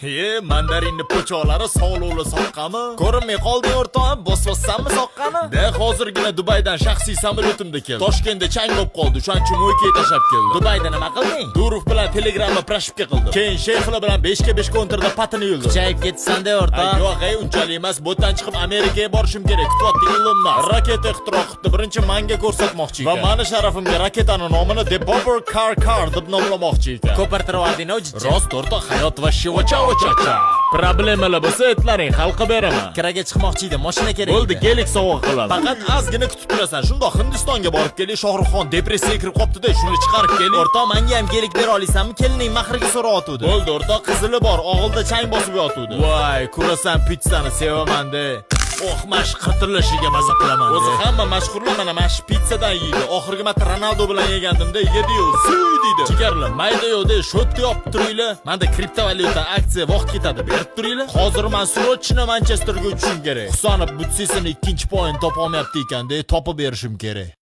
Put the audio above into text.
E, mandarinni po'choqlari sog'liqli soqqami? Ko'rinmay qolding, o'rtog'im, bosbossanmi soqqani? De, hozirgina Dubaydan shaxsiy samolyotimda keldim. Toshkentda chang bo'lib qoldi, o'shaning uchun мойка ga tashlab keldim. Dubayda nima qilding? Durov bilan Telegramda прошивка qildim. Keyin Sheyxlar bilan 5 ga 5 kontrda patini yuldim. Kuchayib ketsan-da, o'rtoq. Ay, yo'q, ey, unchalik emas. Bu yerdan chiqib Amerikaga borishim kerak. Kutyapti Ilon Musk. Raketa ixtiro qilibdi. Birinchi manga ko'rsatmoqchi ekan. Va mani sharafimga raketani nomini The Bobber Car Car deb nomlamoqchi ekan. Ko'pirtirib yubording, jicha. Rost, o'rtoq, hayot va shivacha vachacha. Problemalar bo'lsa aytlaring, hal qilib beraman. Kiraga chiqmoqchi edim, mashina kerak Bo'ldi, edi. Gelik sovg'a qilaman. Faqat ozgina kutib turasan. Shundoq Hindistonga borib keling, Shohruxxon depressiyaga kirib qolibdi-da, shuni chiqarib keling. O'rtoq, menga ham gelik bera olasanmi? Kelining mahriga so'rayotuvdi. Bo'ldi, o'rtoq, qizili bor, og'ilda chang bosib yotuvdi. Voy, kurasan pitssani sevaman-de. Oh, mana shu qirtillashiga maza qilaman. O'zi hamma mashhurlar mana shu pitssadan yeydi. Oxirgi marta Ronaldo bilan yegandimda, yedi-yu, suv deydi. Jigarlar, mayda yo'qda, sho'tda yopib turinglar. Menda kriptovalyuta, aksiya vaqt ketadi, berib turinglar. Hozir man срочно Manchesterga uchishim kerak. Husanov butsesini ikkinchi poyini topolmayapti ekanda, topib berishim kerak.